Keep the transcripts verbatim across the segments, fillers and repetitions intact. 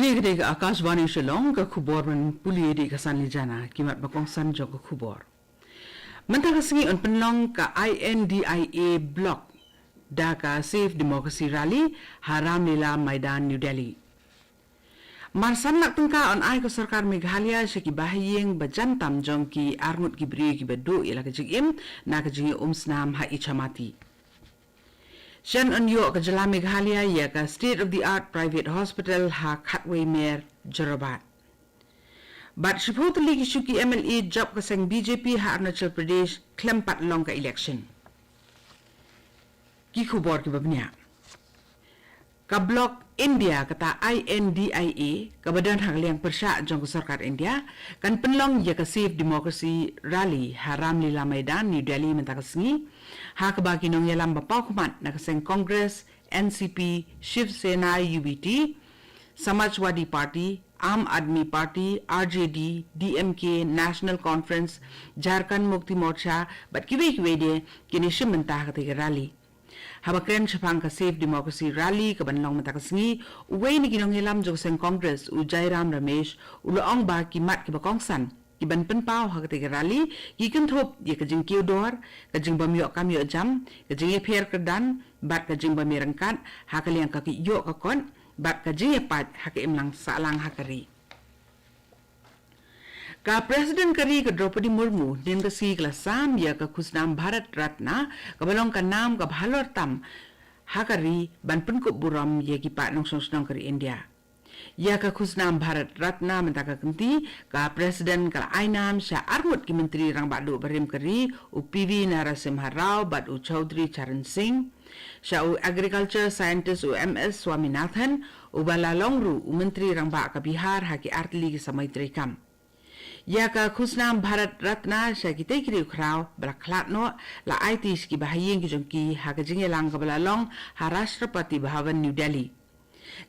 Kane ka dei ka Akashvani Shillong, ka khubor ban pule da ka Sanli Jana, ki mat ba kongsan jong ka khubor. Mynta ka sngi yn pynlong ka I N D I A Block da ka Save Democracy Rally ha Ramlila Maidan, New Delhi. Mar san lak tyngka yn ai ka sorkar Meghalaya sha ki bahaïing ba jan tam jong ki arngut ki briew kiba duh ïa la ka jingim na ka jingïaumsnam ha Ichamati. Shen yn ïoh ka jylla Meghalaya ïa ka state of the art private hospital ha Khatwei Mer, Jorabat. Bad shiphew tylli ki shuki M L A jop ka seng B J P ha Arunachal Pradesh khlem pat long ka election. Ki khubor kiba bniah. Ka Bloc India, kata I N D I A, kaba don ha ka liang pyrshah jong ka sorkar India, kan pynlong ïa ka Save Democracy Rally ha Ramlila Maidan, New Delhi mynta ka sngi, ha kaba ki nongïalam ba paw khmat na ka seng Congress, N C P, Shiv Sena, U B T, Samajwadi Party, Aam Aadmi Party, R J D, D M K, National Conference, Jharkhand Mukti Morcha bad kiwei kiwei de kin ïashim bynta ha katei ka rally. Haba kren shaphang ka Save Democracy Rally kaban long mynta ka sngi, uwei na ki nongïalam jong ka seng Congress, u Jairam Ramesh, u la ong ba ki mat kiba kongsan kiban pynpaw ha katei ka rally ki kynthup ïa ka jingkiew dor, ka jingbym ïoh kam ïoh jam, ka jingïapher kyrdan bad ka jingbym ïaryngkat ha ka liang ka ki ïoh ka kot bad ka jingïapait ha ka imlang sahlang ha ka ri. Ka President ka ri ka Droupadi Murmu hynnin ka sngi ka la sam ïa ka khusnam Bharat Ratna, kaba long ka nam kaba halor tam ha ka ri, ban pynkup burom ïa ki paid nongshong shnong ka ri India. Ïa ka khusnam Bharat Ratna mynta ka kynti, ka President ka la ai nam sha arngut ki Myntri Rangbah Duh barim ka ri, u P V Narasimha Rao bad u Chaudhry Charan Singh, sha u Agriculture Scientist u M S Swaminathan, uba la long ruh u Myntri Rangbah ka Bihar ha ki artylli ki samoi treikam. Ïa ka khusnam Bharat Ratna sha kitei ki riewkhraw ba la khlad noh, la aiti sha ki bahaïing ki jong ki ha ka jingïalang kaba la long ha Rashtrapati Bhavan, New Delhi.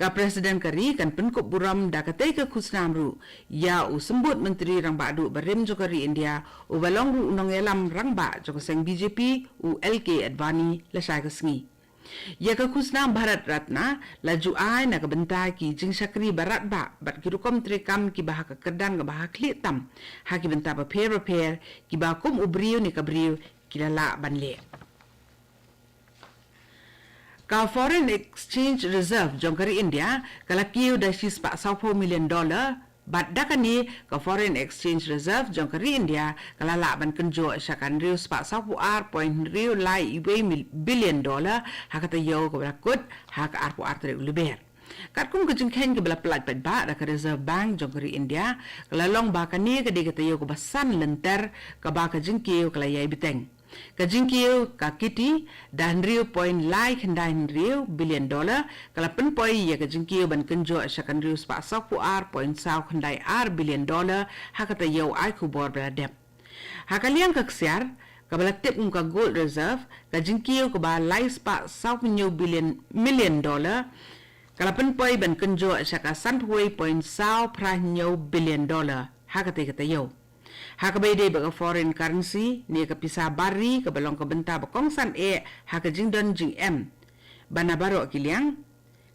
Ka President ka ri kan pynkup burom da katei ka khusnam ruh ïa u Symbud Myntri Rangbah Duh barim jong ka ri India, uba long ruh u nongïalam rangbah jong ka seng B J P, u L K Advani, lashai ka sngi. Ïa ka khusnam Bharat Ratna la ju ai na ka bynta ki jingshakri ba radbah bad ki rukom treikam kiba ha ka kyrdan kaba ha khlieh tam ha ki bynta bapher bapher, kiba kum u briew ne ka briew ki la lah ban leh. Ka foreign exchange reserve jong ka ri India ka la kiew da shispah sawphew million dollar, bad da kane ka foreign exchange reserve jong ka ri India ka la lah ban kynjoh sha ka hynriew spah sawphew ar point hynriew lai iwei mil-, billion dollar ha ka taïew kaba la kut ha ka arphew ar tarik u Lber. Katkum ka jingkheiñ kaba la pyllait paidbah da ka Reserve Bank jong ka ri India, ka la long ba kane ka dei ka taïew kaba san lynter kaba ka jingkiew ka la ïai bteng. Ka jingkiew ka kiti da hynriew point lai khyndai hynriew billion dollar, ka la pynpoi ïa ka jingkiew ban kynjoh sha ka hynriew spah sawphew ar point saw khyndai ar billion dollar ha ka taïew ai khubor ba la dep. Ha ka liang ka ksiar, kaba la tip kum ka gold reserve, ka jingkiew kaba lai spah sawphew hynñiew billion, million dollar, ka la pynpoi ban kynjoh sha ka sanphew wei point saw phra hynñiew billion dollar ha katei ka taïew. Ha kaba ïadei bad ka foreign currency ne ka pisa bar ri, kaba long ka bynta ba kongsan eh ha ka jingdon jingem ba na baroh ki liang,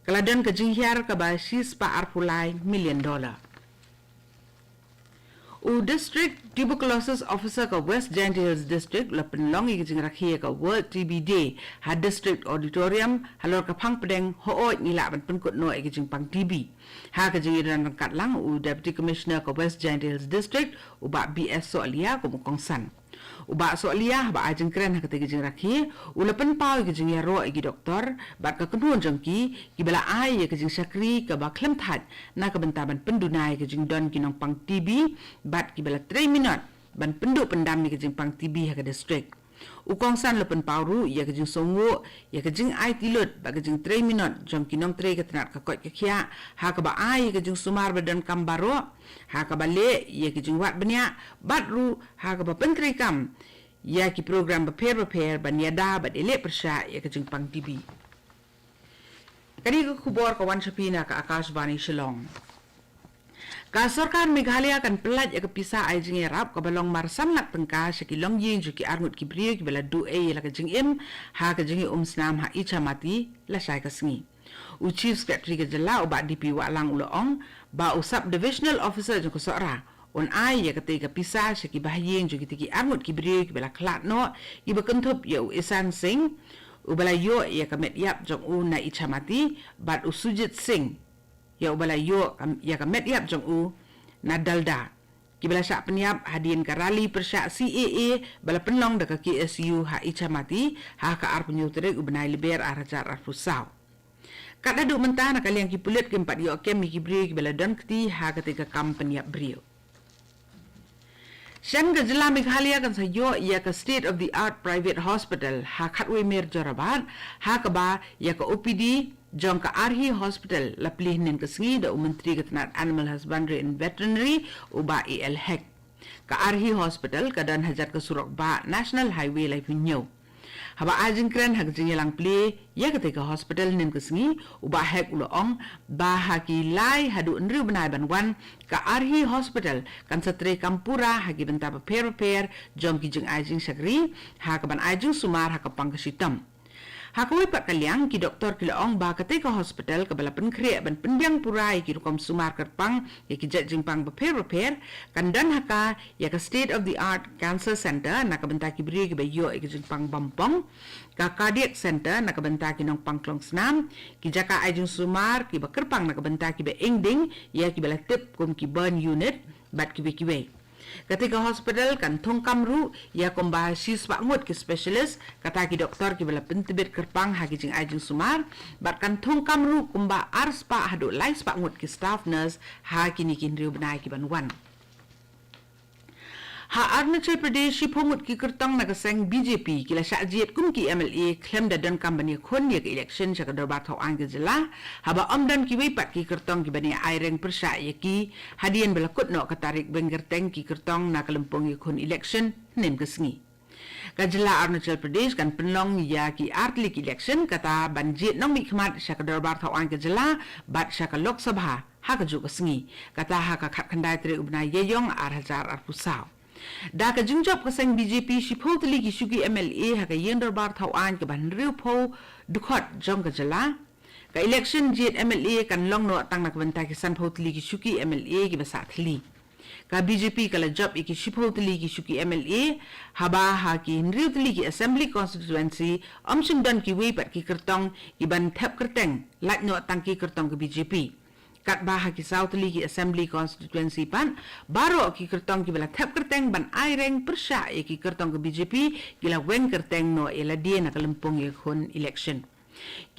ka la don ka jinghiar kaba shispah arphew lai million dollar. U District Tuberculosis Officer ka West Jaintia Hills District la pynlong ïa ka jingrakhe ka World T B Day ha District Auditorium halor ka phang pdeng Hooid, ngi lah ban pynkut noh ïa ka jingpang T B. Ha ka jingïadon ryngkat lang, u Deputy Commissioner ka West Jaintia Hills District, u Bah B S Sohliya, kum u kongsan. U Bah Sohliya, haba ai jingkren ha katei ka jingrakhe, u la pynpaw ïa ka jingïaroh ïa ki doktor bad ka kynhun jong ki, kiba la ai ïa ka jingshakri kaba khlem thait na ka bynta ban pynduna ïa ka jingdon ki nongpang T B bad kiba la trei minot ban pynduh pyndam ïa ka jingpang T B ha ka district. U kongsan la pynpaw ruh ïa ka jingsngewnguh ïa ka jingaiti lut bad ka jingtrei minot jong ki nongtrei ka tnat ka koit ka khiah, ha kaba ai ïa ka jingsumar ba donkam baroh, ha kaba leh ïa ka jingwad bniah, bad ruh ha kaba pyntreikam ïa ki program bapher bapher ban ïada bad ïaleh pyrshah ïa ka jingpang T B. Kane ka khubor ka wan sha phi na ka Akashvani Shillong. Ka sorkar Meghalaya kan pyllait ïa ka pisa ai jingïarap kaba long mar san lak tyngka sha ki longïing jong ki arngut ki briew kiba la duh ei ïa la ka jingim ha ka jingïaumsnam ha Ichamati lashai ka sngi. U Chief Secretary ka jylla u Bah D P Wahlang u la ong ba u Sub Divisional Officer jong ka Sohra un ai ïa katei ka pisa sha ki bahaïing jong kitei ki arngut ki briew kiba la khlad noh, kiba kynthup ïa u Isan Singh uba la ïoh ïa ka met ïap jong u na Ichamati bad u Sujit Singh ïa uba la ïoh ka, ïa ka met ïap jong u na Dalda, kiba la shah pynïap hadien ka rally pyrshah C A A ba la pynlong da ka K S U ha Ichamati ha ka arphew hynñiew tarik u bnai Lber ar hajar arphew saw. Kat haduh mynta na ka liang ki pulit kim pat ïoh kem ïa ki briew kiba la don kti ha katei ka kam pynïap briew. Shen ka jylla Meghalaya kan sa ïoh ïa ka state of the art private hospital ha khatwei mer Jorabat, ha kaba ïa ka O P D jong ka Arhi Hospital la plie hynnin ka sngi da u Myntri ka tnat Animal Husbandry and Veterinary, u Bah A L Hek. Ka Arhi Hospital ka don hajan ka surok bah National Highway laiphew hynñiew. Haba ai jingkren ha ka jingïalang plie ïa katei ka hospital hynnin ka sngi, u Bah Hek u la ong ba ha ki lai haduh hynriew bnai ban wan, ka Arhi Hospital kan sa trei kam pura ha ki bynta bapher bapher jong ki jingai jingshakri, ha kaban ai jingsumar ha ka pang ka shitom. Ha kawei pat ka liang, ki doktor ki la ong ba katei ka hospital kaba la pynkhreh ban pynbiang pura ïa ki rukom sumar kyrpang ïa ki jait jingpang bapher bapher, kan don ha ka ïa ka state of the art cancer center na ka bynta ki briew kiba ïoh ïa ka jingpang bym pong, ka cardiac center na ka bynta ki nongpang klong snam, ki jaka ai jingsumar kiba kyrpang na ka bynta kiba ing ding ïa kiba la tip kum ki burn unit bad kiwei kiwei. Katei ka hospital kan thung kam ruh ïa kumba shispah ngut ki specialist, kata ki doktor kiba la pyntbit kyrpang ha ki jingai jingsumar, bad kan thung kam ruh kumba arspah haduh laispah ngut ki staff nurse ha kine ki hynriew bnai kiban wan. Ha Arunachal Pradesh, shiphew ngut ki kyrtong na ka seng B J P ki la shah jied kum ki M L A khlem da donkam ban ïakhun ïa ka election sha ka dorbar thawaiñ ka jylla, haba ym don kiwei pat ki kyrtong kiban ïa ai reng pyrshah ïa ki hadien ba la kut noh ka tarik weng kyrteng ki kyrtong na ka lympung ïakhun election hynnin ka sngi. Ka jylla Arunachal Pradesh kan pynlong ïa ki ar tylli ki election, kata ban jied nongmihkhmat sha ka dorbar thawaiñ ka jylla bad sha ka Lok Sabha ha kajuh ka sngi, kata ha ka khatkhyndai tarik u bnai Ïaïong ar hajar arphew saw. Da ka jingjop ka seng B J P, shiphew tylli ki shuki M L A ha ka ïing dorbar thawaiñ kaba hynriewphew dkhot jong ka jylla. Ka election jied M L A kan long noh tang na ka bynta ki sanphew tylli ki shuki M L A kiba sah thylli. Ka B J P ka la jop ïa ki shiphew tylli ki shuki M L A, haba ha ki hynriew tylli ki assembly constituency ym shym don kiwei pat ki kyrtong kiban thep kyrteng, lait noh tang ki kyrtong ka B J P. Katba ha ki saw tylli ki assembly constituency pat, baroh ki kyrtong kiba la thep kyrteng ban ai reng pyrshah ïa ki kyrtong ka B J P ki la weng kyrteng noh ïa lade na ka lympung ïakhun election.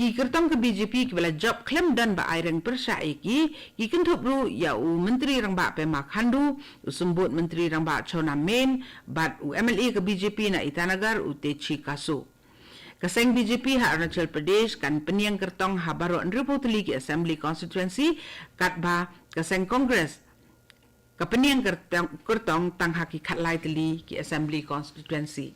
Ki kyrtong ka B J P kiba la jop khlem don ba ai reng pyrshah ïa ki, ki kynthup ruh ïa u Myntri Rangbah Pema Khandu, u Symbud Myntri Rangbah Chowna Mein, bad u M L A ka B J P na Itanagar, u Techi Kasu. Ka seng B J P ha Arunachal Pradesh kan pynïeng kyrtong ha baroh hynriewphew tylli ki assembly constituency, katba ka seng Congress ka pynïeng kyrtong, kyrtong tang ha ki khatlai tylli ki assembly constituency.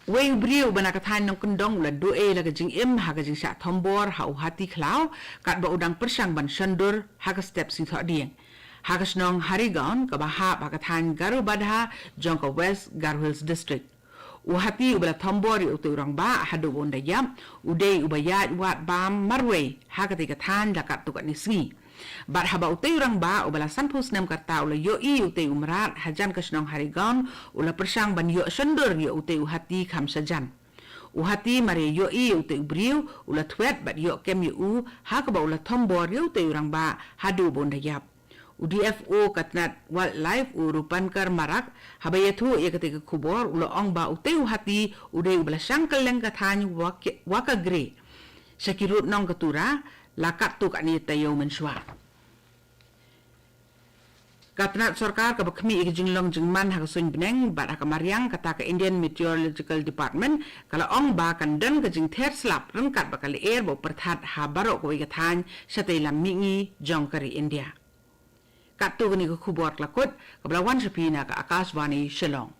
Wei u briew uba na ka thaiñ Nongkyndong u la duh ei la ka jingim ha ka jingshah thombor ha u hati khlaw, katba u dang pyrshang ban shon dur ha ka step sngi Thohdieng, ha ka shnong Harigaon kaba hap ha ka thaiñ Garubadha jong ka West Garo Hills District. U hati uba la thombor ïa utei u rangbah haduh ba un da ïap, u dei uba ïaid wad bam marwei ha katei ka thaiñ la katto katne sngi. Bad haba utei u rangbah uba la sanphew snem ka rta u la ïohi ïa utei u mrad hajan ka shnong Harigaon, u la pyrshang ban ïoh shon dur ïa utei u hati kham shajan. U hati mar ïa ïohi ïa utei u briew, u la thwet bad ïoh kem ïa u, ha kaba u la thombor ïa utei u rangbah haduh ba un da ïap. U D F O ka tnat Wildlife, u Rupankar Marak, haba ïathuh ïa katei ka khubor, u la ong ba utei u hati u dei uba la shang kylleng ka thaiñ Wak-, Wakagre sha ki rud nong ka Tura la katto katne taïew mynshuwa. Ka tnat sorkar kaba khmih ïa ka jinglong jingman ha ka suiñ bneng bad ha ka mariang, kata ka Indian Meteorological Department, ka la ong ba kan don ka jingther slap ryngkat bad ka lyer ba u pyrthat ha baroh kawei ka thaiñ shatei lam mihngi jong ka ri India. Katto katne ka khubor ka la kut, kaba la wan sha phi na ka Akashvani Shillong.